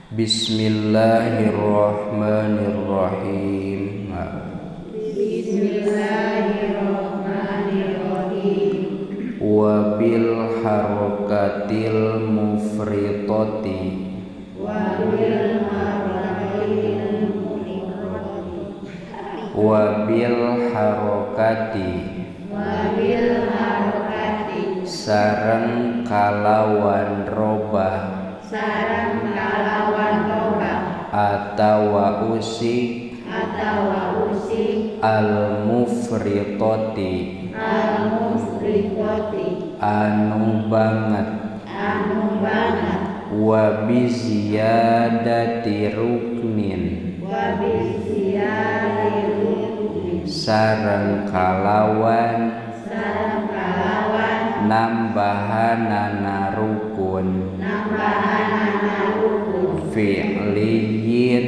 Bismillahirrahmanirrahim. Bismillahirrahmanirrahim. Wabil harakatil mufritati. Wabil harakatil mufritati. Wabil harokati. Wabil harokati. Sareng kalawan robah. Sareng kalawan robah. Atawa usik. Atawa usik. Al mufritati. Al mufritati. Anu banget. Anu banget. Wa biziyadati ruknin. Wa biziyadati ruknin. Sareng kalawan. Sareng kalawan. Nambahanana rukun. Nambahanana rukun. Fi'liyin.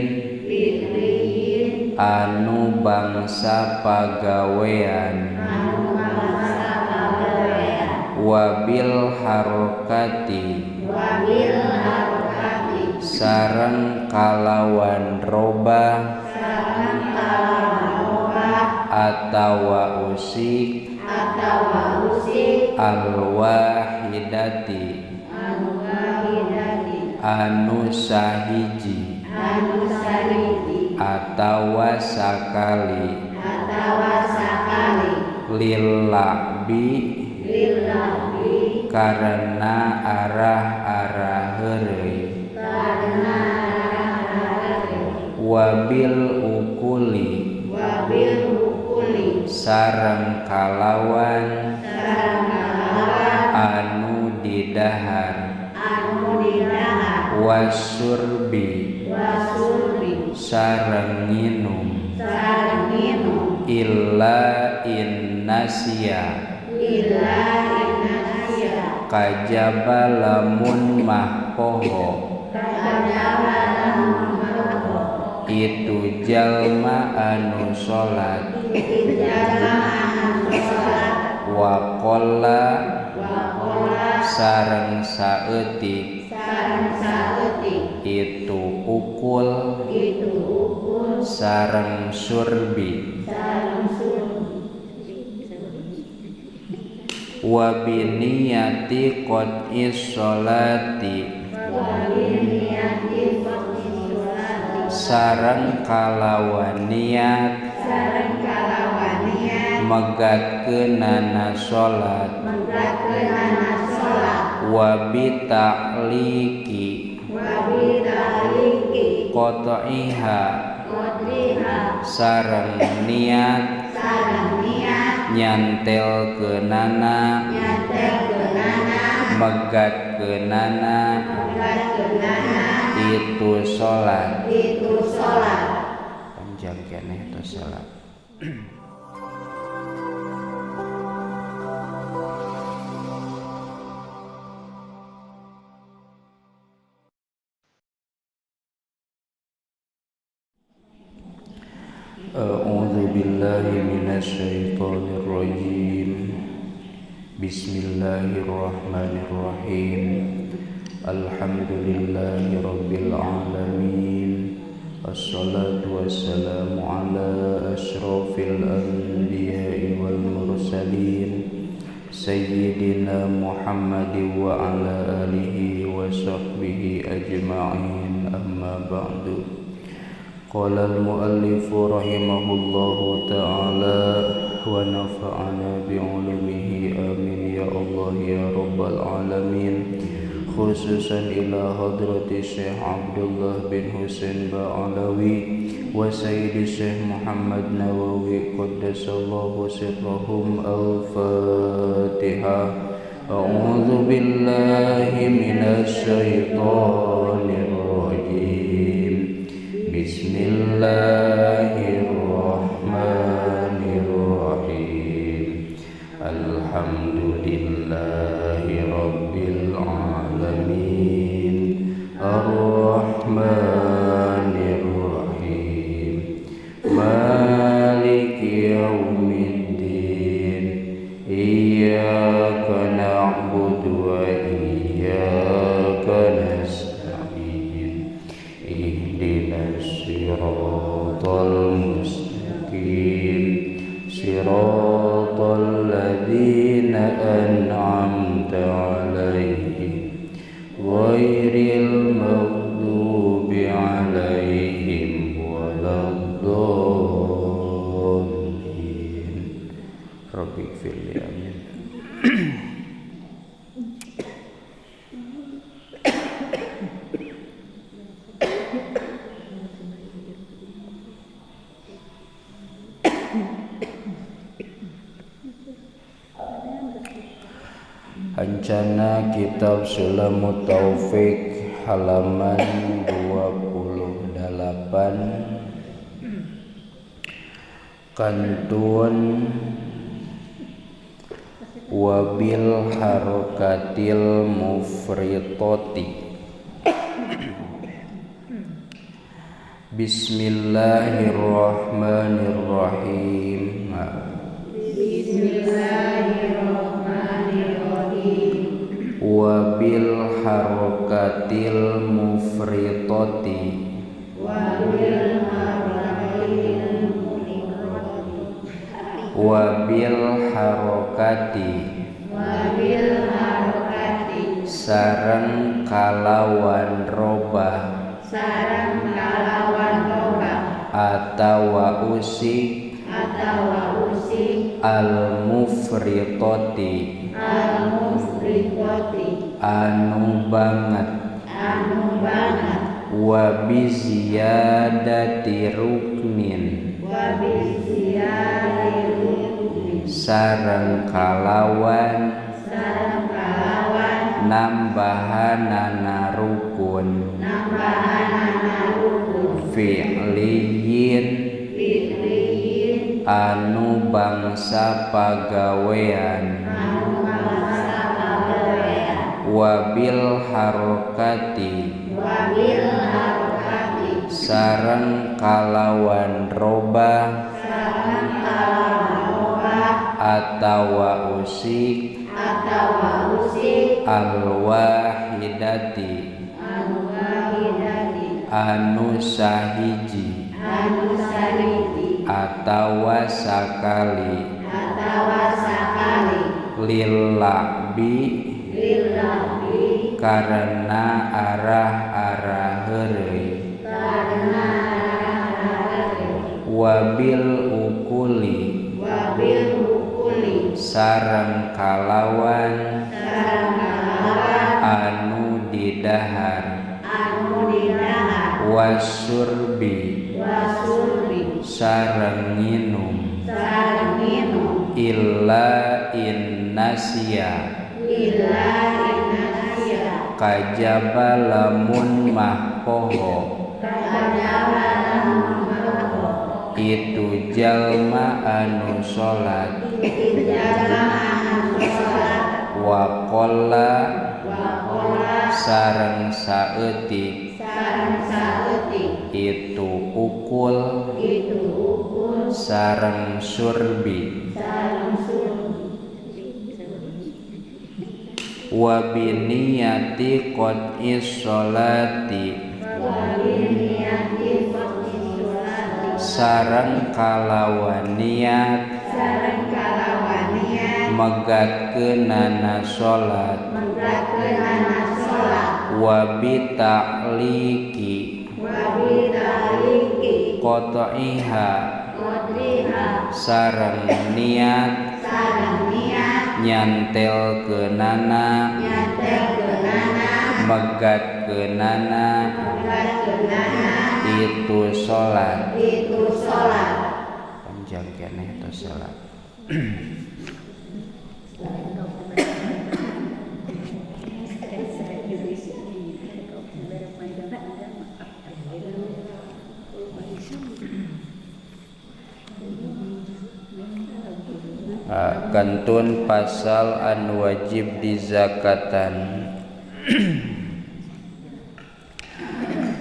Fi'liyin. Anu bangsa pagawean. Anu bangsa pagawean. Wabil harokati. Wabil harokati. Sareng kalawan robah. Sareng kalawan robah. Atawa usik. Atawa usik. Al-wahidati. Al-wahidati. Anu sahiji. Anu sahiji. Atawa sakali. Atawa sakali. Lilla'bi. Lilla'bi. Karena arah-arah heureuy. Karena arah-arah heureuy. Wabil ukuli. Wabil ukuli. Sareng kalawan. Sareng kalawan. Anu didahar. Anu didahar. Wasurbi. Wasurbi. Sareng nginum. Sareng nginum. Illa innasiya. Illa innasiya. Kajaba lamun mah poho. Kajaba lamun mah poho. Itu jalma anu salat. Itu jalma anu salat. Wa qalla. Wa qalla. Sareng saeutik. Sareng saeutik. Itu ukul. Itu ukul. Sareng surbi. Sareng surbi. Wa biniyati qat'is sholati. Wa biniyati qat'is sholati. Sareng kalawan niat. Sareng kalawan niat. Megatkeunana salat. Megatkeunana salat. Wa bita'liqi. Wa bita'liqi. Qat'iha. Qat'iha. Sareng niat. Sareng niat. Nyantelkeunana. Nyantelkeunana. Megatkeunana. Megatkeunana. Itu salat. Itu salat. Panjang keneh itu salat. A'udzu billahi minasyaitonir rajim. Bismillahirrahmanirrahim. Alhamdulillahi rabbil alamin. Assalatu wassalamu ala asyrafil anbiya'i wal mursalin sayyidina Muhammadin wa ala alihi wa sahbihi ajma'in. Amma ba'du. Qala al-muallif rahimahullahu ta'ala wa nafa'ana bi'ulumihi amin ya Allah ya rabbal alamin. Khususan ila hadrati Syekh Abdullah bin Husain Ba'alawi wa Sayyidi Syekh Muhammad Nawawi qaddasallahu sirrahum. Al-Fatihah. A'udzu billahi minasy syaithanir rajim. Bismillahirrahmanirrahim. Alhamdulillahi rabbil alamin. Arrahmanir rahim. Maliki yaumiddin. Iyyaka na'budu wa iyyaka nasta'in. Ihdinas siratal mustaqim siratal ladzina an'amta 'alaihim ghairil maghdubi 'alaihim waladdallin. Rabbighfirli, amin. Ancana Kitab Sulamut Taufik halaman 28 kantun wabil harokatil mufritoti. Bismillahirrahmanirrahim. Bismillahirrahmanirrahim. Wabil harokatil mufritoti. Wabil harokatil mufritoti. Wabil harokati. Wabil harokati. Sareng kalawan robah. Sareng kalawan robah. Atawa usik. Atawa usik. Al mufritoti. Al mufritoti. Anu banget. Anu banget. Wa bi ziyadati ruknin. Wa bi ziyadati ruknin. Sareng kalawan. Sareng kalawan. Nambahanana rukun. Nambahanana rukun. Fi'liyin. Fi'liyin. Anu bangsa pagawean. Anu bangsa pagawean. Wabil harokati. Wabil harokati. Sareng kalawan robah. Sareng kalawan robah. Atawa usik. Atawa usik. Al-wahidati. Al-wahidati. Anu sahiji. Anu sahiji. Atawa sakali. Atawa sakali. Lila'bi. Lila'bi. Karena arah-arah heureuy. Karena arah-arah heureuy. Wabil ukuli. Wabil ukuli. Sareng kalawan. Sareng kalawan. Anu didahar. Anu didahar. Wasurbi. Wasurbi. Sareng nginum. Sareng nginum. Illa innasya. Illa innasya. Kajaba lamun mah poho. Kajaba lamun mah poho. Itu jalma anu salat. Itu jalma anu salat. Wa qalla. Wa qalla. Sareng saeutik. Sareng saeutik. Itu ukul. Itu ukul. Sareng surbi. Sareng surbi. Wa biniyati qat'is sholati. Wa biniyati qat'is sholati. Sareng kalawan niat. Sareng kalawan niat. Megatkeunana salat. Megatkeunana salat. Wa bi ta'liqi. Wa bi ta'liqi. Qat'iha. Qat'iha. Sareng niat. Sareng niat. Nyantel keunana. Nyantel keunana. Megat keunana. Megat keunana. Itu salat. Itu salat. Panjang keneh itu salat. Kantun pasal anu wajib dizakatan.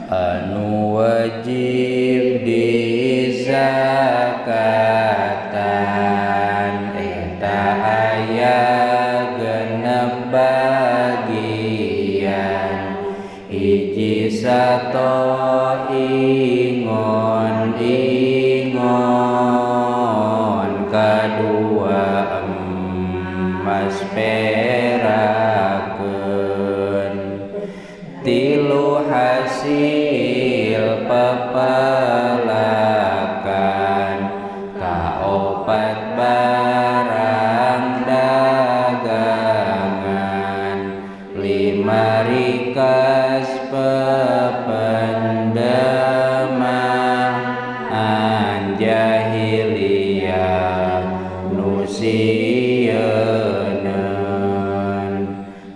Anu wajib dizakatan eta aya genep bagian hiji. sato ingon ingon kadua emas perakeun tilu hasil pepelakan kaopat barang dagangan lima rikas pependemaan jahiliyah nu sieuneun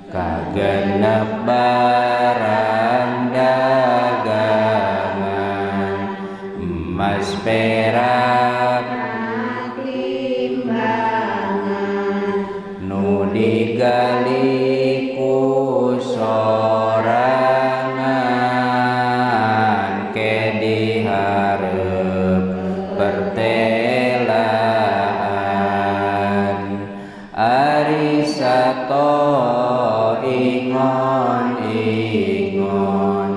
kagenep barang dagangan emas perak timbangan nu digali ku sorangan ke dihareup pertelaan ari sato ingon ingon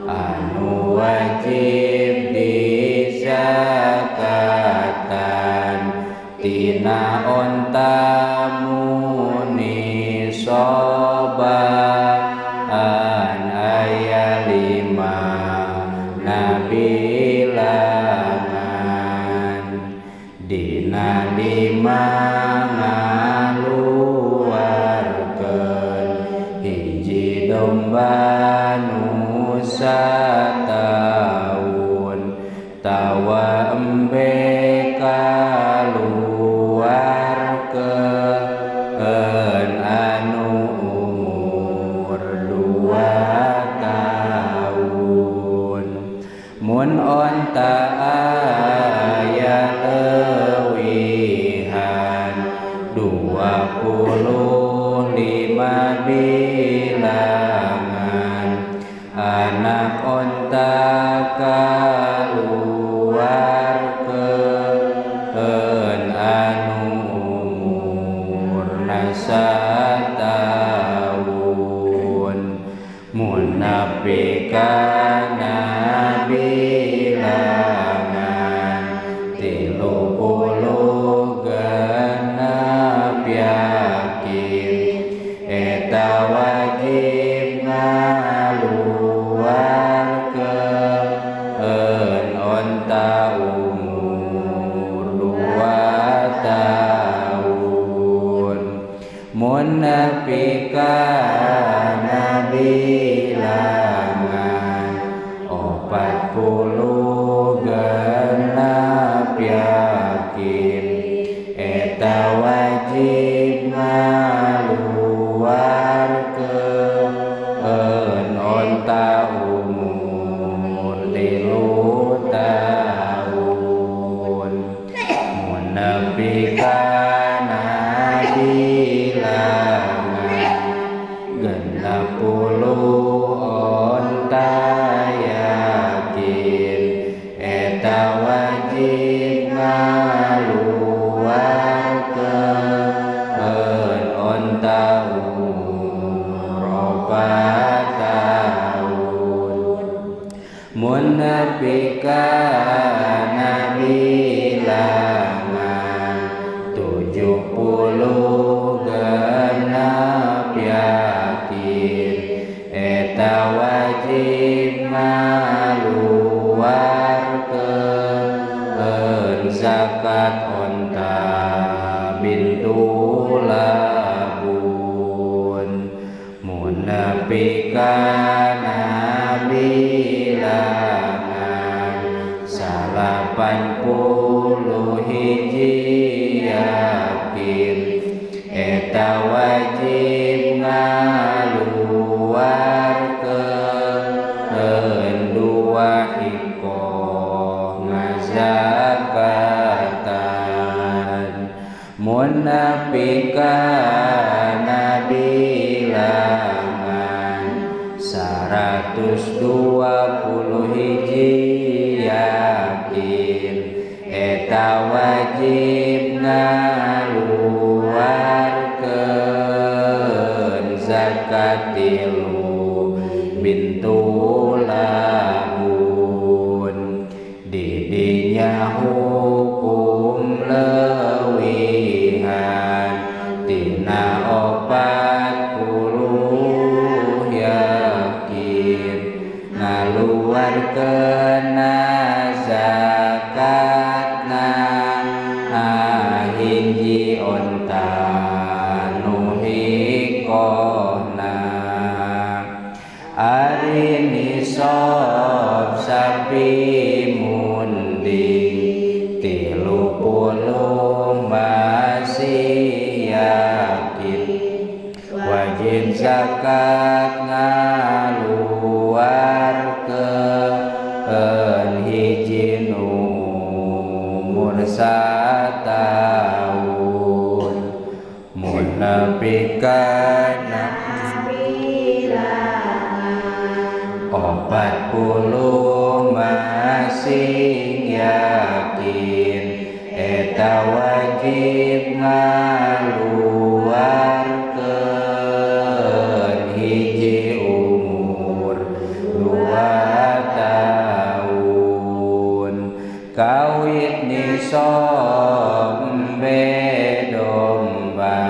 anu wajib dizakatan tina onta muni sobaan aya lima nabilangan dina lima ngaluarkeun hiji domba nu sataun tawa embe kaluarkeun anu umur 2 tahun mun onta aya leuwihan 25 bilangan anak onta kaluarkeun anu umurna sataun mun nepi kana bilangan 36 yakin eta wajib ngaluarkeun onta umur 2 tahun mun nepi kana bilangan 46 yakin eta wajib ngaluarkeun onta umur 3 tahun mun nepi kana bilangan 60 onta yakin eta wajib ngaluarkeun onta umur 4 tahun mun nepi kana bilangan 76 yakin eta wajib ngaluarkeun zakat onta bintu labun mun nepi kana bilangan 81 yakin eta wajib ngaluarkeun 2 hikoh ngazakatan mun nepi kana bilangan 121 yakin eta wajib ngaluarkeun zakat 3 bintu labun. Ngaluarkeun zakatna hiji onta nu hikohna. Ari nisab sapi munding 30 masih yakin wajib zakat ngaluarkeun hiji nu umur sataun. Mun nepi kana 40 masih yakin eta wajib ngaluarkeun hiji umur 2 tahun. Kawit nisab embe domba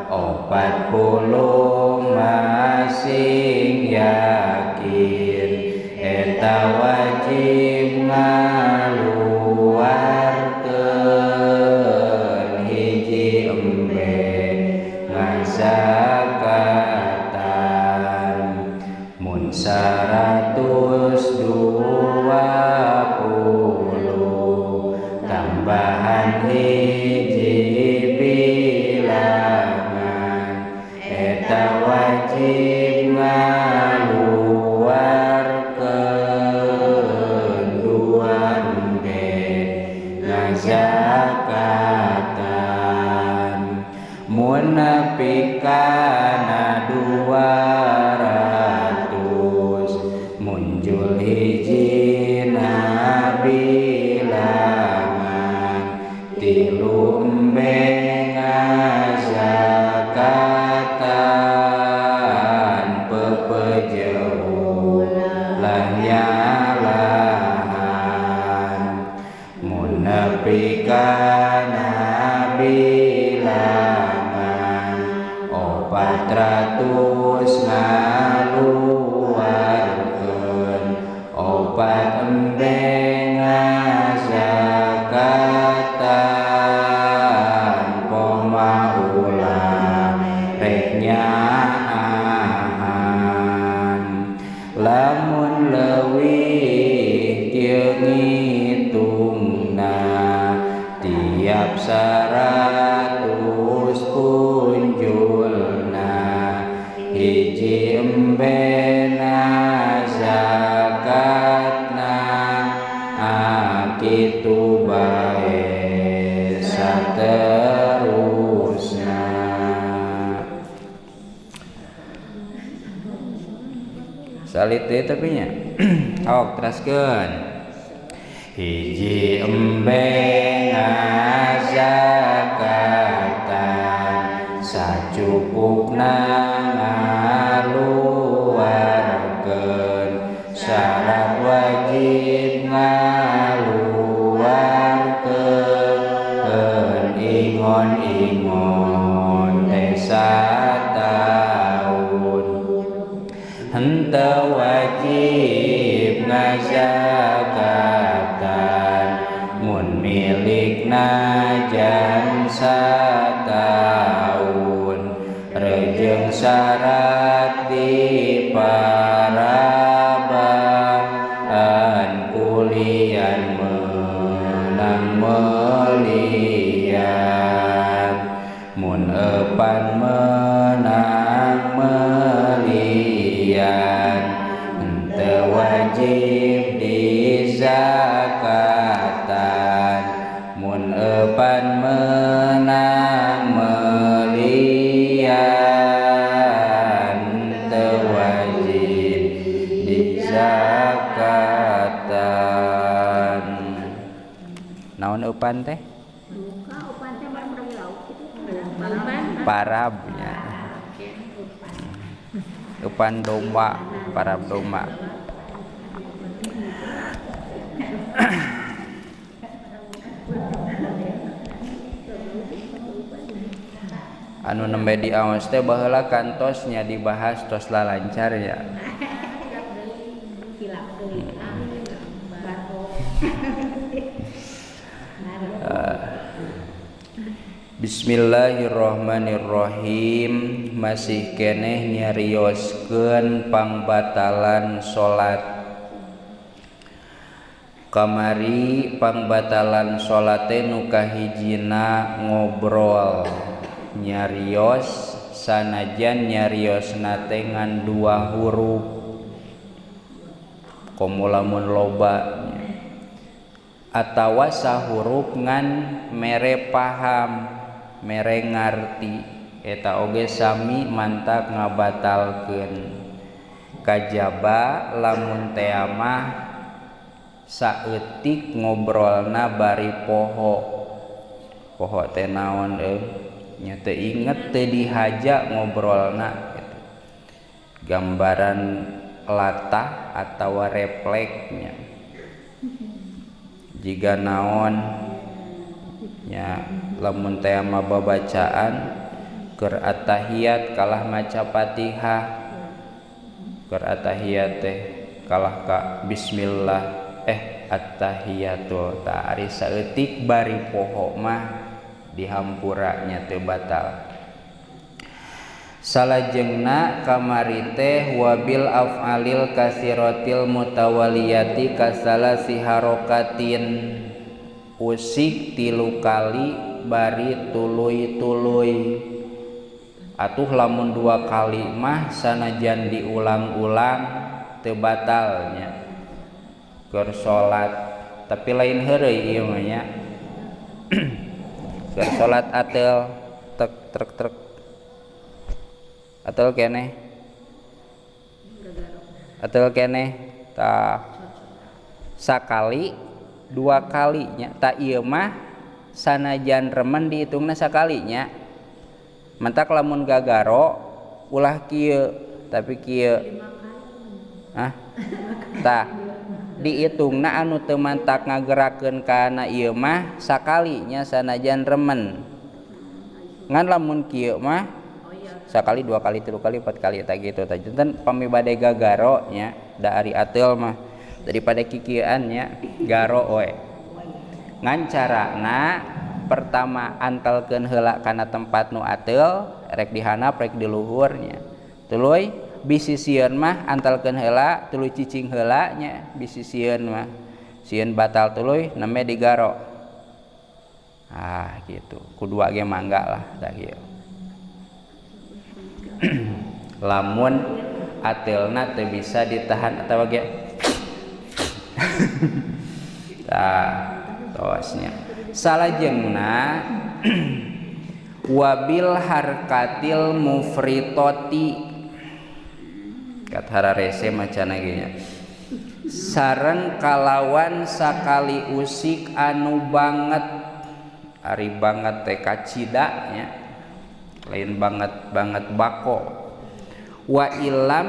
40 masih yakin eta wajib ngaluarkeun hiji embe ngazakatan. Mun 120 tambahan hiji bilangan eta wajib ngaluarkeun 2 embe ngazakatan. Mun nepi kana 200 muncul hiji bilangan 3 embe ngazakatan pepejeuh nyalahan. Mun nepi kana bilangan 400 ngaluarkeun 4 embe ngazakatan poma ulah rek nyaahan. Lamun leuwih kieu ngitungna tiap 100 punjulna hiji embena zakatna kitu bae saterusna. Salit teh tapi nya. Ok teraskeun. Hiji embe ngazakatan sacukupna ngaluarkeun syarat wajib ngaluarkeun ingon-ingon teh sataun. Henteu wajib ngazakatan mun milikna jan sataun rejeng syarat di parabaan kulian menang melian. Mun eupan menang melian henteu wajib dizakatan. Mun eupan menang melian henteu wajib dizakatan. Naon eupan teh? Parabnya. Eupan domba, parab domba. Anu nembe di aos teh baheula kantosnya dibahas tos lalancar ya. Bismillahirrahmanirrahim. Masih keneh nyarioskeun pangbatalan salat. Kamari pangbatalan salat teh nu kahijina ngobrol, nyarios sanajan nyariosna teh ngan dua huruf, komo lamun loba atawa sahurup ngan mere paham, mere ngarti, eta oge sami mantak ngabatalkeun. Kajaba lamun teh mah saeutik ngobrolna bari poho. Poho teh naon euy? Nya teu inget, teu dihaja ngobrolna gitu. Gambaran latah atawa refleksnya. Jika naon nya lamun teh mah babacaan keur attahiyat kalah maca Fatihah, keur attahiyat teh kalah ka bismillah attahiyatul ta ari saeutik bari poho mah dihampura nya teu batal. Salajengna kamari teh wabil af'alil kasiratil mutawaliyati kasalasi harokatin, usik tilu kali bari tuluy-tuluy. Atuh lamun dua kali mah sanajan diulang-ulang teu batalnya keur salat, tapi lain heureuy ieu mah nya. Keur salat ateul tek trek trek ateul keneh, ateul keneh tah sakali dua kalinya. Tak ieu mah sanajan remen dihitungna sakalinya. Mantak lamun gagaro ulah kieu tapi kieu. Ah tah dihitungna anu teu mantak ngagerakeun kana ieu mah sakalinya sanajan remen. Ngan lamun kieu mah sakali dua kali tilu kali empat kali tah gitu tah. Janten pami bade gagaro nya da ari ateul mah daripada kikieuan nya garo we. Ngan carana pertama antelkeun heula kana tempat nu ateul, rek dihandap rek di luhur nya. Tuluy bisi sieun mah antelkeun heula, tuluy cicing heula nya bisi sieun mah. Sieun batal tuluy nembe digaro. Ah gitu. Kudua ge mangga lah tah kieu. Lamun ateulna teu bisa ditahan atawa ge. Tah tosnya. Salajengna wabil harkatil mufritoti, kathara rese macana ge nya. Sareng kalawan sakali usik anu banget, ari banget teh kacida nya, lain banget banget bako. Wa ilam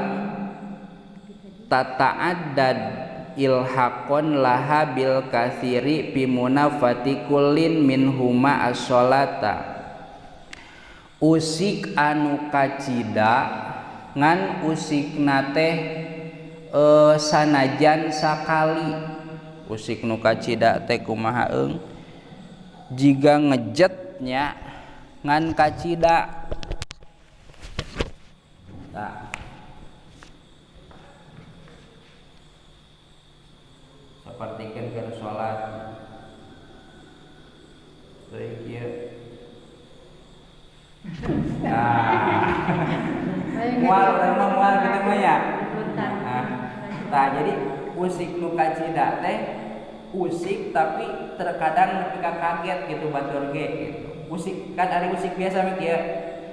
tata'addad ilhaqon laha bil kathiri fi munafati kullin minhuma as-sholata. Usik anu kacida ngan usikna teh sanajan sakali. Usik nu kacida teh kumaha eung? Jiga ngejetnya ngan kacida. Tah sapertikeun keur salat teuing kieu. Nah, mual urang mah mual kitu mah ya. Tah jadi usik nu kacida teh usik tapi terkadang nepi ka kaget gitu batur ge gitu. Usik kan ari usik biasa mah kieu.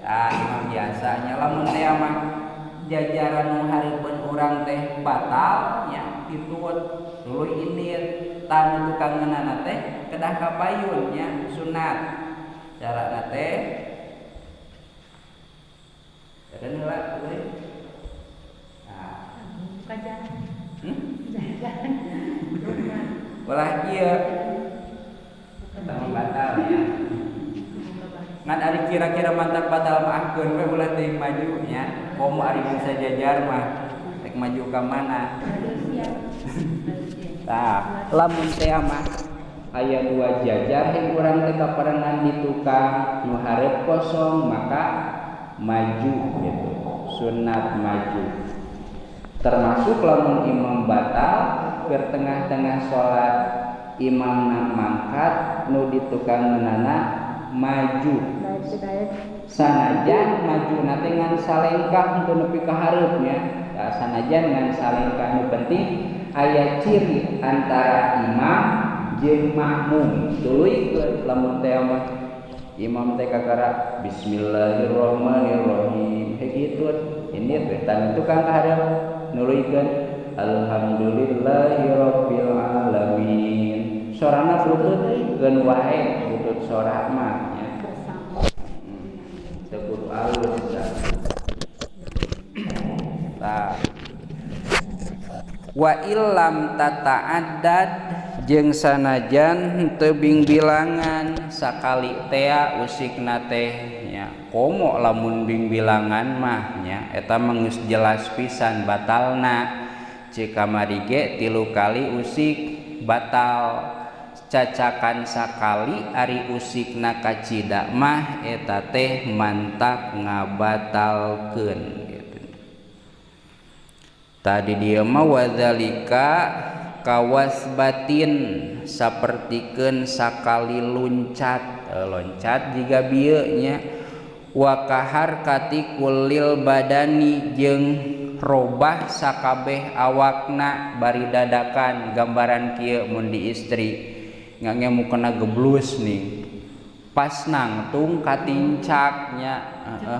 Tah imam biasanya lamun teh mah jajaran nu hareupeun urang teh batal nya titut tuluy indit. Tah nu tukangeunana teh kedah kapayun nya sunat. Carana teh jalan heula euy. Nah, buka jalan. Jalan. Ulah kieu. Eta mah batal ya. Ngan ari kira-kira mantap batal mah ahkeun we ulah teuing maju nya. Komo ari bangsa jajar mah rek maju ka mana? Tah lamun teh mah aya dua jajar hing urang teh kaparengan di tukang nu hareup kosong maka maju gitu, sunat maju. Termasuk lamun imam batal keur tengah-tengah salat imamna mangkat nu di tukang menana maju. Sanajan majuna teh ngan salengkah henteu nepi ka hareup nya. Tah sanajan ngan salengkah nu penting aya ciri antara imam jeung makmum. Tuluykeun lamun teh mah imam teh kakara bismillahirrahmanirrahim kitu ini teh tan tukang ka hareup nuluykeun alhamdulillahirabbil alamin. Sorana butut keun wae butut sora mah nya. Teu kudu alus tah. Wa illam tata'addad jeung sanajan henteu bingbilangan sakali tea usikna teh nya. Komo lamun bingbilangan mah nya eta mah geus jelas pisan batalna. Cik kamari ge 3 kali usik batal, cacakan sakali ari usikna kacida mah eta teh mantak ngabatalkeun gitu. Tadi dia mah wadzalika kawas batin sapertikeun sakali loncat, loncat jiga bieu nya. Wa kaharkati kulil badani jeung robah sakabeh awakna bari dadakan gambaran kieu mun di istri ngange mukena geblus nih pas nangtung katincaknya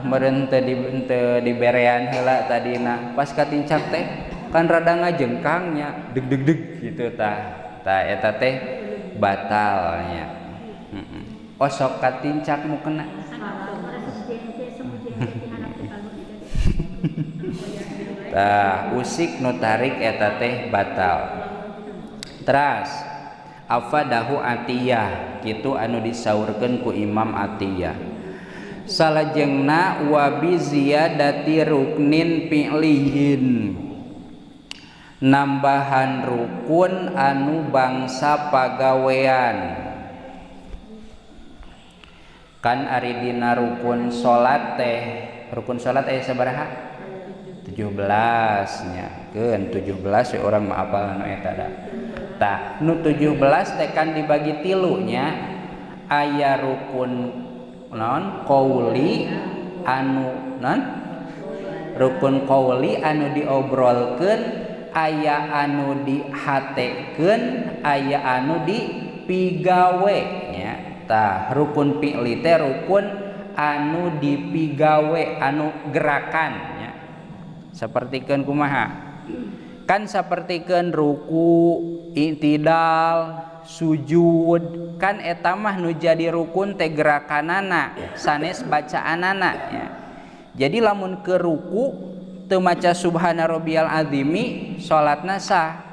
meureun teu diberean heula tadina pas katincak teh kan rada ngajengkangnya deg deg deg gitu tah tah eta teh batalnya. Osok katincak mukena. Tah usik nu tarik eta teh batal. Teras afadahu atiyah kitu anu disaurkeun ku Imam Atiyah. Salajengna wa bi ziyadati ruknin fi'lihin, nambahan rukun anu bangsa pagawean. Kan ari dina rukun salat teh, rukun salat aya sabaraha? 17 nya. Keun 17 we urang mah apal anu eta da. Tah nu 17 teh kan dibagi tilu nya. Aya rukun naon qauli anu naon rukun qauli anu diobrolkeun, aya anu dihatekeun, aya anu dipigawe nya. Tah rukun fi'li teh rukun anu dipigawe, anu gerakan nya. Sapertikeun kumaha? Kan sapertikeun ruku, i'tidal, sujud, kan eta mah nu jadi rukun teh gerakanana, sanes bacaanana nya. Jadi lamun ke ruku teu maca subhana rabbiyal azimi salatna sah.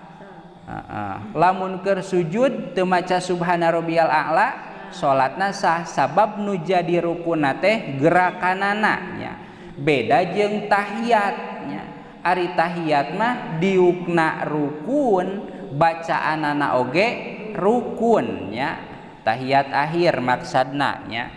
Lamun keur sujud teu maca subhana rabbiyal a'la salatna sah, sabab nu jadi rukunna teh gerakanana nya. Beda jeung tahiyat nya. Ari tahiyat mah diukna rukun, bacaanana oge rukun nya. Tahiyat akhir maksadna nya.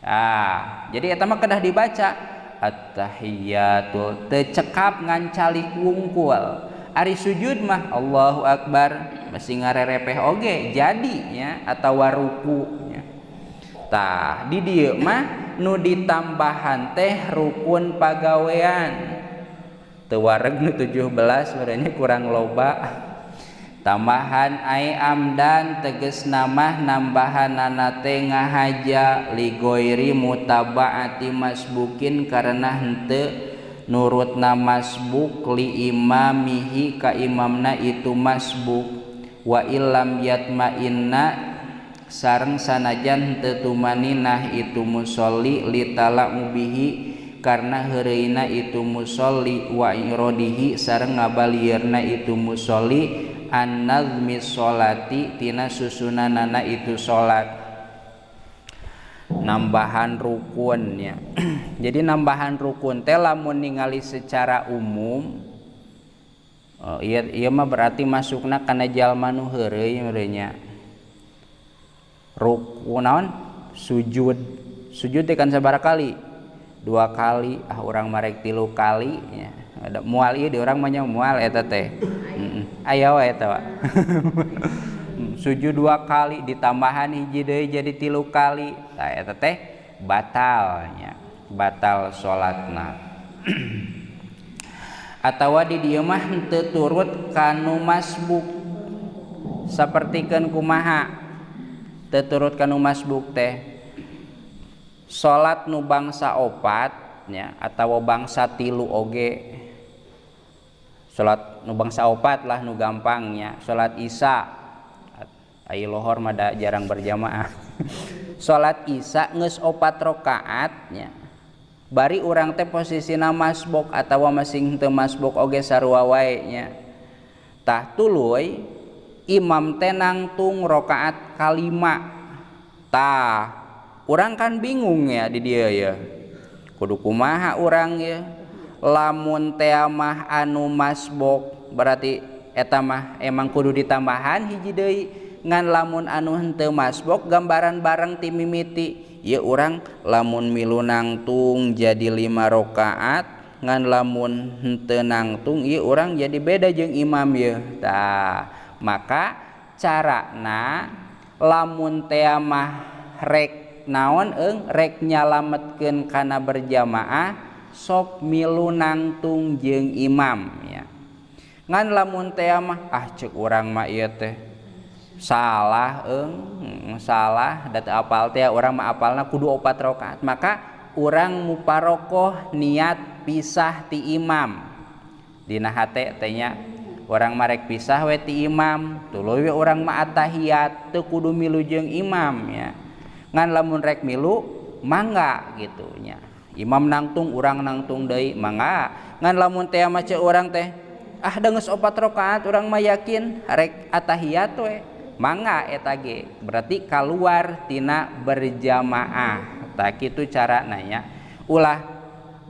Ah, jadi eta mah kedah dibaca at-tahiyatul teu cekap ngan calik wungkul. Ari sujud mah Allahu akbar masih ngarerepeh oge jadi nya atawa ruku nya. Tah di dieu mah nu ditambahan teh rukun pagawean. Teu wareg nu 17 sebenarnya kurang loba. Tambahan ai amdan tegesna mah nambahanana teh ngahaja ligoiri mutabaati masbukin karena henteu nurutna masbuk li imamihi ka imamna itu masbuk wa illam yatma'inna sareng sanajan henteu tumaninah itu musolli li tala'ubihi karena heureuyna itu musolli wa irodihi sareng ngabalieurna itu musolli an-nazmi sholati tina susunanana itu salat. Nambahan rukun ya. Jadi nambahan rukun teh lamun ningali secara umum Ieu ieu mah berarti masukna kana jalma nu heureuy meureun nya. Ruku naon? Sujud. Sujud teh kan sabaraha kali? 2 kali. Ah urang mah rek 3 kali nya. Ada moal ieu di urang mah nya moal eta teh. Heeh. Aya wae eta, Pak. Sujud 2 kali ditambahan hiji deui jadi 3 kali. Tah eta teh batal nya. Batal salatna. Atawa di dieu mah henteu turut kanu masbuk. Sapertikeun kumaha? Teu turut kanu masbuk teh. Salat nu bangsa 4 nya atawa bangsa 3 oge. Salat nu bangsa 4 lah nu gampangnya, salat Isya. Ai lohor mah da jarang berjamaah. Salat Isya geus 4 rakaat nya. Bari urang teh posisina masbuk atawa masing teu masbuk oge sarua wae nya. Tah tuluy imam teh nangtung rakaat kalima. Tah urang kan bingung ya di dieu ya. Kudu kumaha urang ya? Lamun teh mah anu masbuk berarti eta mah emang kudu ditambahan hiji deui. Ngan lamun anu henteu masbuk gambaran bareng ti mimiti ieu urang lamun milu nangtung jadi 5 rakaat, ngan lamun henteu nangtung ieu urang jadi beda jeung imam ieu. Tah maka carana lamun teh mah rek naon eung rek nyalametkeun kana berjamaah sok milu nangtung jeung imam ya. Ngan lamun teh mah ah ceuk urang mah ieu teh salah eung salah da teu apal teh urang mah apalna kudu 4 rakaat, maka urang muparokoh niat pisah ti imam. Dina hate teh nya urang mah rek pisah we ti imam, tuluy we urang mah atahiyat teu kudu milu jeung imam ya. Ngan lamun rek milu mangga gitu nya. Imam nangtung urang nangtung deui mangga. Ngan lamun teh mah ceuk urang teh ah da geus 4 rakaat urang mah yakin rek atahiyat we mangga eta ge berarti kaluar tina berjamaah. Tah kitu carana nya. Ulah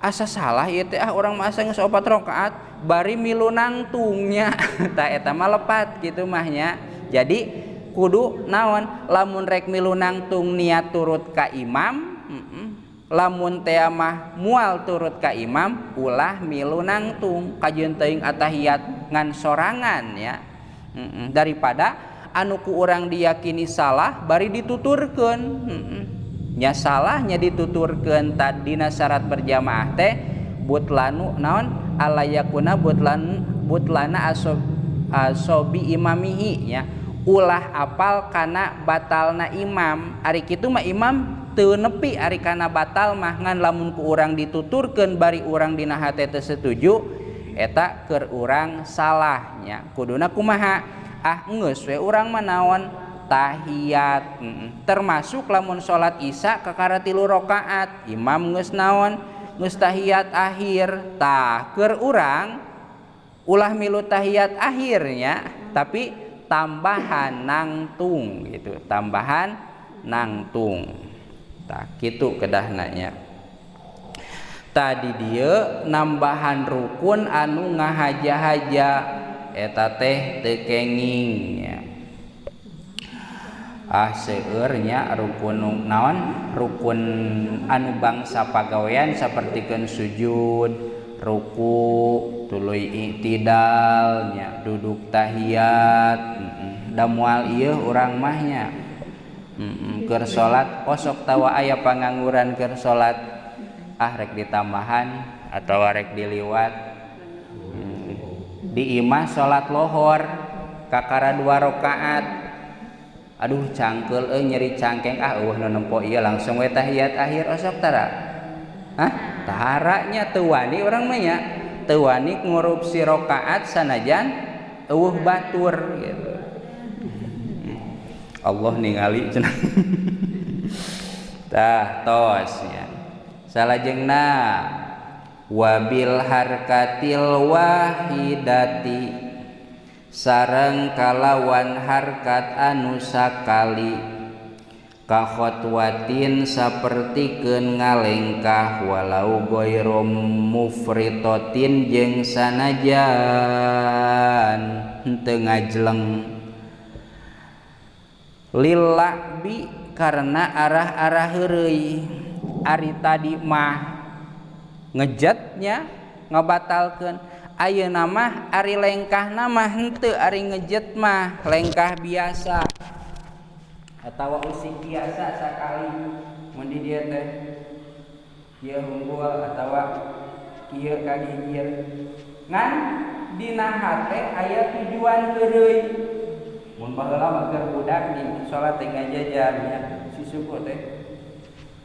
asa salah ieu teh ah urang mah asa geus 4 rakaat bari milu nangtungnya. Tah eta mah lepat kitu mah nya. Jadi kudu naon lamun rek milu nangtung niat turut ka imam, lamun teh mah mual turut ka imam ulah milu nangtung kajeun teuing atahiyat ngan sorangan ya. Daripada anu ku urang diyakini salah bari dituturkeun. Nya salahnya dituturkeun tadina syarat berjamaah teh butlanu naon alayakuna butlan butlana asobi imamihi nya. Ulah apal kana batalna imam. Ari kitu mah imam teu nepi ari kana batal mah, ngan lamun ku urang dituturkeun bari urang dina hate teu setuju eta keur urang salah nya. Kuduna kumaha? Ah geus we urang mah naon tahiyat. Termasuk lamun salat Isya kakara 3 rakaat imam geus naon geus tahiyat akhir. Tah keur urang ulah milu tahiyat akhirnya tapi tambahan nangtung gitu, tambahan nangtung. Tah kitu kedahna nya. Tadi dieu nambahan rukun anu ngahaja-haja eta teh teu kenging nya. Ah seueur nya rukun naon rukun anu bangsa pagawean sapertikeun sujud, ruku, tuluy i'tidal nya, duduk tahiyat. Da moal ieu urang mah nya. Keur salat osok tawa aya pangangguran keur salat ah rek ditambahan atawa rek diliwat. Di imah salat lohor kakara 2 rakaat. Aduh cangkeul euy nyeri cangkeng ah eueuh nu nempo ieu langsung we tahiyat akhir osok tara. Hah? Tara nya teu wani urang mah nya. Teu wani ngurupsi rakaat sanajan eueuh batur gitu. Allah ningali cenah. Tah tos nya. Salajengna wabil harkatil wahidati sareng kalawan harkat anu sakali Ka khotwatin sapertikeun ngalengkah walau ghairu mufritatin jeung sanajan henteu ngajleng lila'bi karena arah-arah heureuy. Ari tadi mah ngejetnya ngabatalkeun, ayeuna mah ari lengkahna mah henteu, ari ngejet mah lengkah biasa atawa usik biasa sakali mun di dieu teh kieu unggul atawa kieu kagigir ngan dina hate aya tujuan heureuy. Mun baheula mah keur budak di salat teh ngajajar nya si suku teh.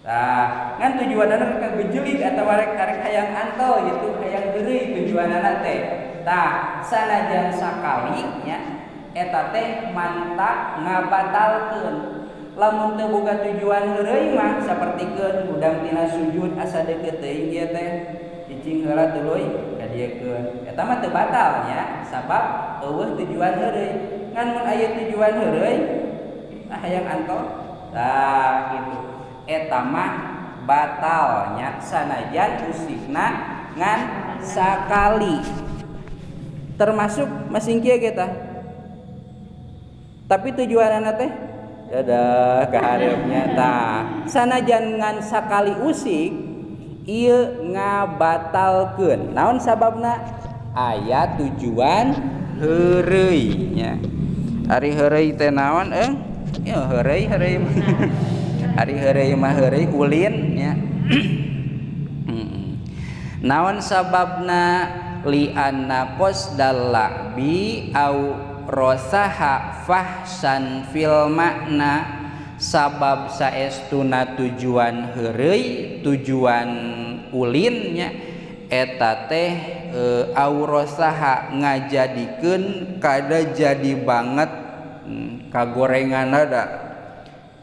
Tah, ngan tujuanana rek gejelig atawa rek hayang antel gitu, hayang heureuy tujuanana teh. Tah, sanajan sakali nya eta teh mantap ngabatalkeun. Lamun teu boga tujuan heureuy mah sapertikeun hudang tina sujud asa deukeut teuing ieu teh cicing heula tuluy kadiekeun. Eta mah teu batal nya sabab eueuh tujuan heureuy. Ngan mun aya tujuan heureuy hayang antel tah kitu. Eta mah batalnya sanajan usikna ngan sakali. Termasuk masing kieu ge tah. Tapi tujuanana teh dadah kahareupnya tah. Sanajan ngan sakali usik ieu ngabatalkeun. Naon sababna? Aya tujuan heureuy nya. Ari heureuy teh naon eung? Ya heureuy heureuy. Ari heureuy mah heureuy ulin nya. Naon sababna? Li anna qasdal la'bi au rosaha fahsan fil makna. Sabab saestuna tujuan heureuy, tujuan ulinnya eta teh au rosaha ngajadikeun kada jadi banget kagorenganna da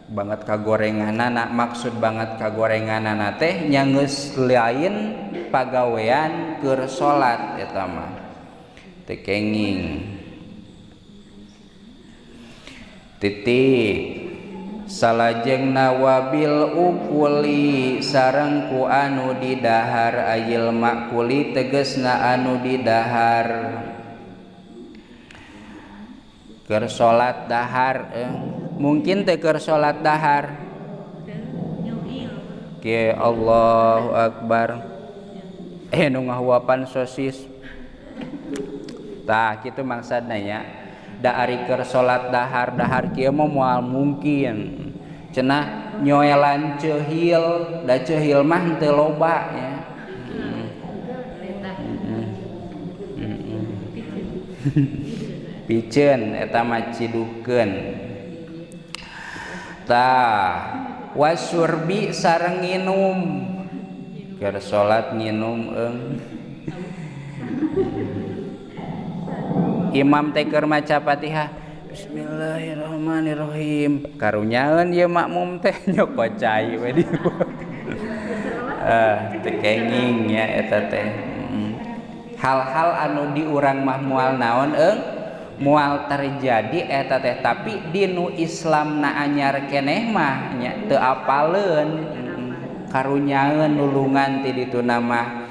banget kagorenganana. Maksud banget kagorenganana teh nya geus lain pagawean keur salat eta mah teu kenging titik. Salajengna wabil ukuli sareng ku anu didahar ayil makuli tegesna anu didahar keur salat dahar mungkin teh keur salat dahar ke Allahu akbar nu ngahuapan sosis tah kitu maksudna nya. Da ari keur salat dahar dahar kieu mah moal mungkin cenah nyoelan ceuhil da ceuhil mah henteu loba nya. Piceun eta mah ciduhkeun. Tah wasurbi sareng nginum keur salat nginum eung. Imam teh keur maca Fatihah bismillahirrahmanirrahim karunyaeun ieu makmum teh nyokot cai we di teu kenging nya eta teh. Hal-hal anu di urang mah moal naon eung moal terjadi eta teh, tapi di nu Islam na anyar keneh mah nya teu apaleun karunyaeun nulungan ti dituna mah.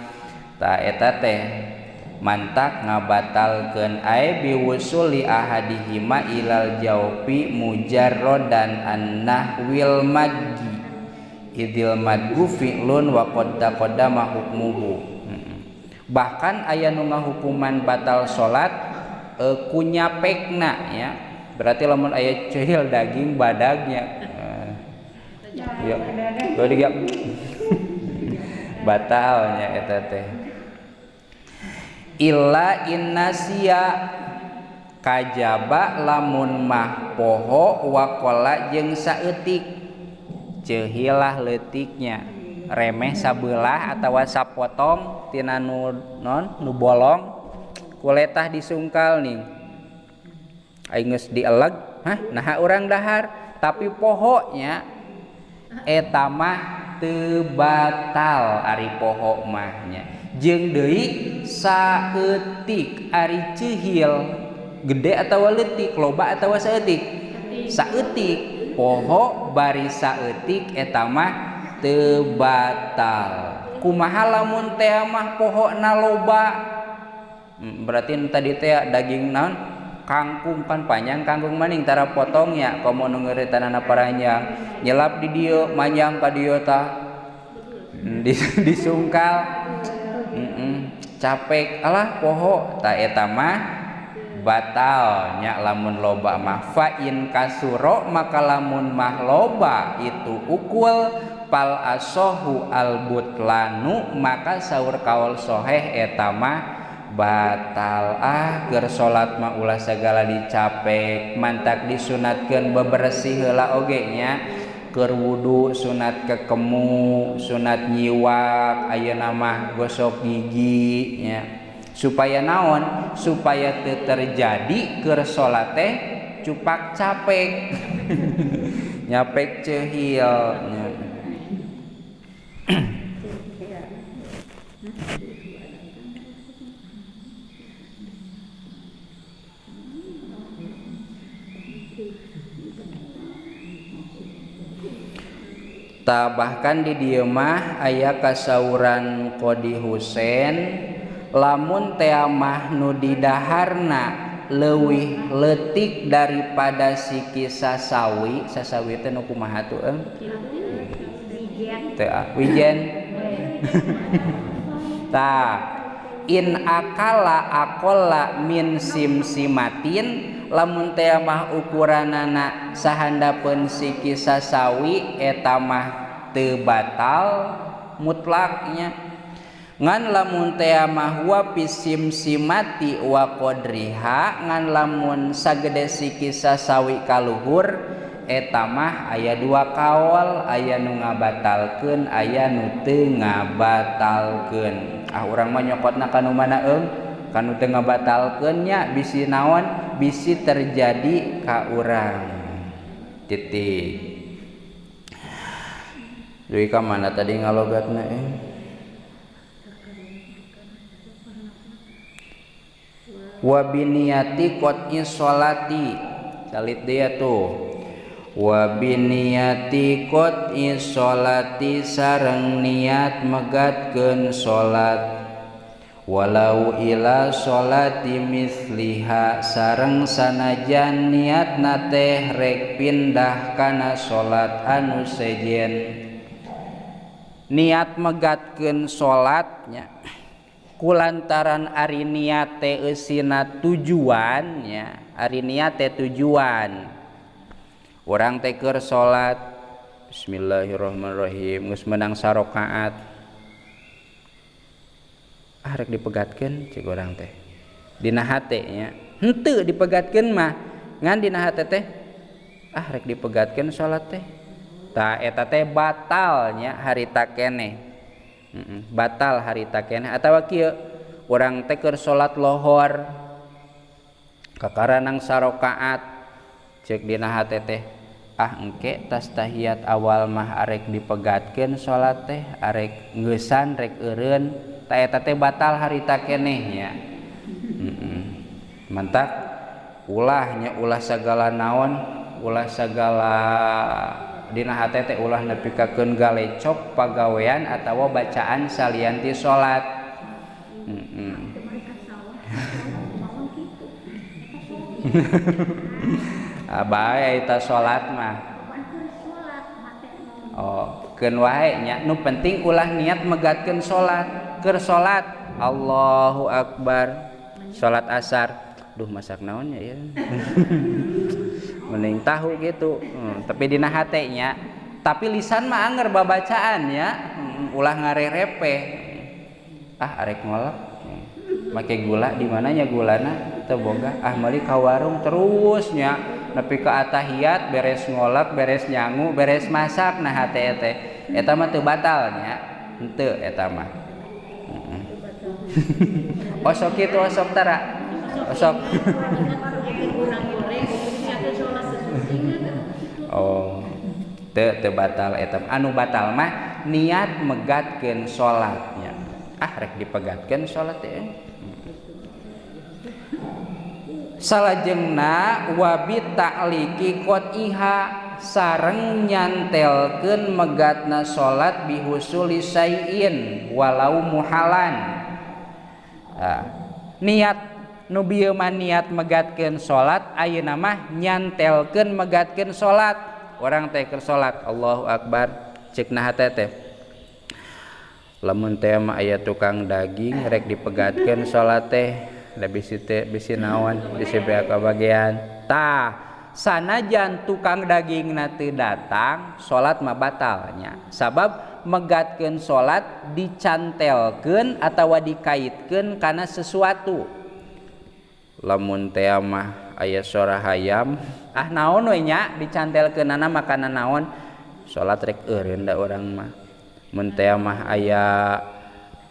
Tah eta teh mantak ngabatalkeun ae biwusuli ahadihima ilal jaufi mujarrodan annahwil madgi idil madgu fi'lun wa qad taqaddama hukmuhu. Bahkan aya nu ngahukuman batal salat kunyapekna ya. Berarti lamun aya ceuhil daging badagnya ya batalnya eta teh. Illa innasia kajaba lamun mah poho wakola jeung saeutik ceuhilah leutiknya remeh sabelah atawa sapotong tina nu non nu bolong kuletah disungkal nih aing geus dieleg hah naha urang dahar tapi pohonya eta mah teu batal ari poho mah nya. Jeung deui saeutik ari ceuhil gede atawa leutik loba atawa saeutik saeutik poho bari saeutik eta mah teu batal. Kumaha lamun teh mah pohona loba? Berarti tadi teh daging naon? Kangkung kan panjang kangkung maning tara potongnya komo nu ngeuretanana paranjang nyelap di dieu manjang ka dieu tah disungkal capek alah poho ta eta mah batal nya lamun loba mah. Fa in kasuro maka lamun mah loba itu ukul pal asohu al butlanu maka saur kaul soheh eta mah batal. Ah keur salat mah ulah sagala dicapek mantak disunatkeun bebersih heula oge nya. Keur wudu sunat kekemu, sunat nyiwak, ayeuna mah gosok gigi nya. Supaya naon? Supaya teu terjadi keur salat teh cupak capek. Nyapek ceuhil nya. Ta bahkan di dieu mah aya kasauran Qodi Husein lamun teh mah nu didaharna leuwih leutik daripada siki sasawi. Sasawi teh nu kumaha tuh eung? Teu wijen. Ta in akala aqalla min simsimatin lamun teh mah ukuranana sahandapeun siki sasawi eta mah teu batal mutlaknya. Ngan lamun teh mah wa pisimsimati wa qadriha ngan lamun sagede siki sasawi kaluhur eta mah aya dua kaol, aya nu ngabatalkeun aya nu teu ngabatalkeun. Ah urang mah nyokotna ka nu mana eung? Kanu teu ngabatalkeun nya bisi naon? Bisi terjadi ka urang. Titik. Deui ka mana tadi ngalogatna eh? Wa biniyati qat'i sholati. Salit dia tuh. Wa biniyati qat'i sholati sareng niat megatkeun salat. Walau ila sholati misliha sareng sanajan niatna teh rek pindah kana salat anu sejen. Niat megatkeun salatnya kulantaran ari niat teh eusina tujuan nya, ari niat teh tujuan. Urang teh keur salat bismillahirrahmanirrahim geus menang sarakaat. Ah rek dipegatkeun cek urang teh dina hate nya henteu dipegatkeun mah ngan dina hate teh ah rek dipegatkeun salat teh ta eta teh batal nya harita keneh. Batal harita keneh atawa kieu urang teh keur salat lohor kakaranang sarakaat cek dina hate teh ah engke tas tahiyat awal mah arek dipegatkeun salat teh arek ngeusan rek eureun ta eta teh batal harita keneh nya. Mantak ulahnya ulah sagala naon ulah sagala dina hate teh ulah nepikakeun galecok pagawean atawa bacaan salian ti salat. Bae eta salat mah. Oh, keun wae nya nu penting ulah niat megatkeun salat. Keur salat Allahu akbar salat asar duh masak naonnya ya mending tahu gitu. Tapi dina hate nya tapi lisan mah anger babacaan ya ulah ngarerepe ah arek ngolek make gula di mananya gulana teu boga ah meuli ka warung terus nya nepi ka atahiyat beres ngolek beres nyangu beres masak nah hate teh eta mah teu batal nya henteu eta mah. Osok itu osok tara osok. Oh teu batal eta anu batal mah niat megatkeun salatnya ah rek dipegatkeun salat teh. Salajengna wa bi ta'liqi qatiha sareng nyantelkeun megatna salat bihusuli syai'in walau muhalan. Niat nu bieu mah niat megatkeun salat, ayeuna mah nyantelkeun megatkeun salat. Urang teh keur salat Allahu akbar, ceuk na hate teh lamun teh mah aya tukang daging rek dipegatkeun salat teh, da bisi teh bisi naon bisi beak kabagean. Tah sanajan tukang dagingna teu datang, salat mah batalnya. Sabab megatkeun salat dicantelkeun atawa dikaitkeun kana sesuatu. Lamun teh mah aya sora hayam, ah naon we nya dicantelkeunana makanan naon, salat rek eureun da urang mah. Mun teh mah aya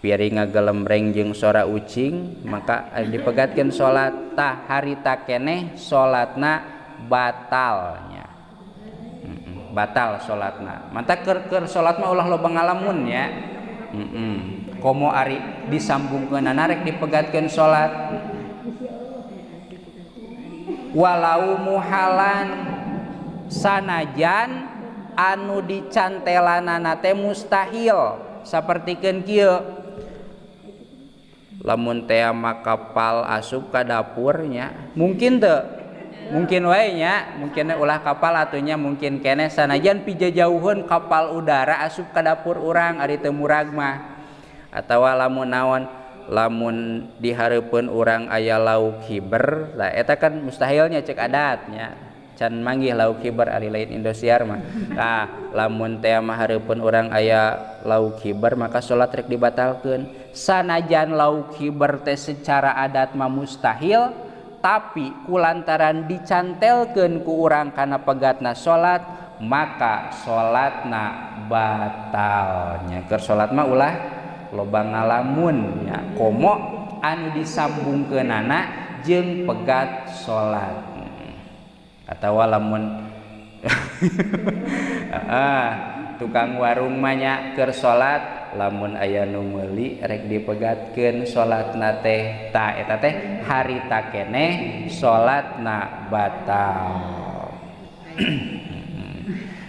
piring ngagelemreng jeung sora ucing, maka dipegatkeun salat. Tah harita keneh salatna batalnya. Batal salatna. Mata keur salat mah ulah loba ngalamun nya. Komo ari disambungkeunana rek dipegatkeun salat. Walau muhalan sanajan anu dicantelanana teh mustahil, sapertikeun kieu. Lamun teh mah kapal asup ka dapurnya, mungkin teu? Mungkin wae nya, mungkin ulah kapal atunya mungkin keneh sanajan pijajauheun kapal udara asup ka dapur urang ari teu murag mah. Atawa lamun naon, lamun dihareupeun urang aya lauk hiber, lah eta kan mustahilnya cek adatnya. Can manggih lauk hiber ari lain Indosiar mah. Tah lamun teh mah hareupeun urang aya lauk hiber maka salat rek dibatalkeun. Sanajan lauk hiber teh secara adat mah mustahil, tapi kulantaran dicantelkeun ku urang kana pegatna salat, maka salatna batalnya. Keur salat mah ulah loba ngalamun nya, komo anu disambungkeunana jeung pegat salat. Atawa lamun tukang warung mah nya keur salat, lamun aya nu meuli rek dipegatkeun salatna teh, tah eta teh harita keneh salatna batal.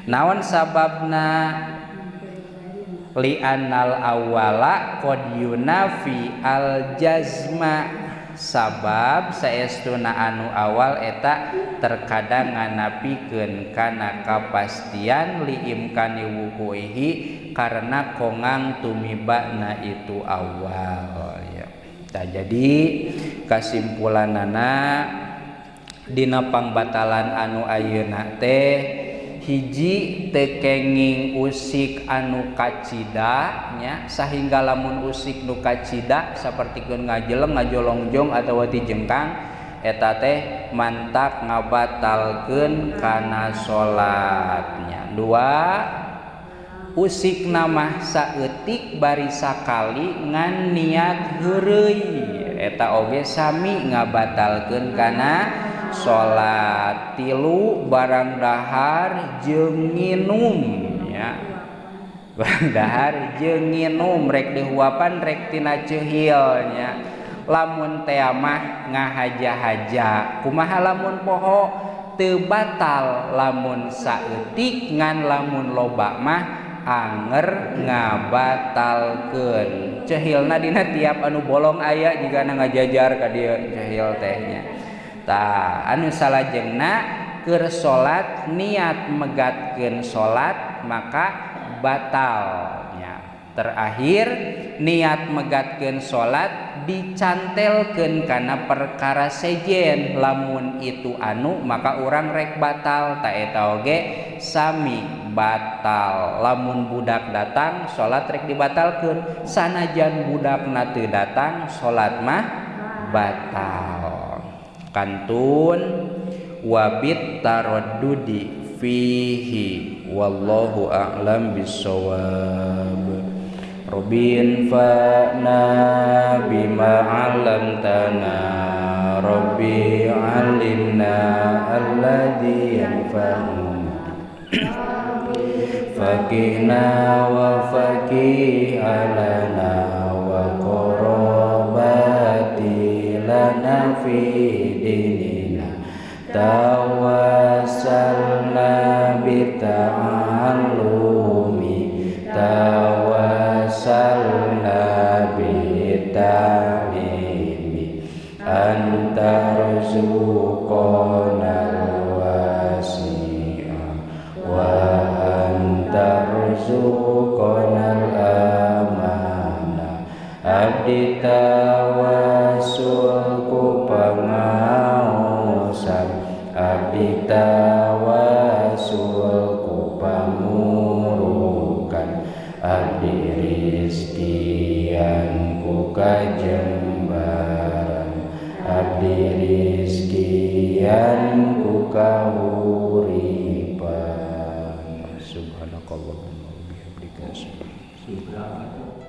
Naon sababna? Li'annal awwala qad yunafi al jazma, sabab saestuna anu awal eta terkadang nganapikeun kana kapastian liimkani wukuihi karena kongang tumibana itu awal ya. Tah jadi kasimpulanana dina pangbatalan anu ayeuna teh hiji teu kenging usik anu kacida nya, sahingga lamun usik nu kacida sapertikeun ngajeleng ngajolongjong atawa tijengkang eta teh mantak ngabatalkeun kana salatnya. Dua, usik mah saeutik bari sakali ngan niat heureuy eta oge sami ngabatalkeun kana salat. Tilu, barang dahar jeung nginum ya, barang dahar jeung nginum rek dihuapan rek tina ceuhil nya. Lamun teh mah ngahaja-haja kumaha lamun poho teu batal lamun saeutik, ngan lamun loba mah anger ngabatalkeun. Ceuhilna dina tiap anu bolong aya jigana ngajajar ka dieu ceuhil teh nya. Tah anu salajengna keur salat niat megatkeun salat maka batalnya. Terakhir niat megatkeun salat dicantelkeun kana perkara sejen, lamun itu anu maka urang rek batal, ta eta oge sami batal. Lamun budak datang salat rek dibatalkeun, sanajan budakna teu datang salat mah batal. Kantun wabit taraddudi fihi wallahu a'lam bissawab. Rabbin fa'na bima 'allamtana, Rabbi 'allimna alladhi yanfa'una, faqihna wa faqih alana wa qarabati lana fi dinina, tawassalna bi Abdi tawasul ku pamurukan, abdi rizkian ku kajembaran, abdi rizkian ku kahuripan. Subhanakallahumma wa bihamdika. Subhanallah.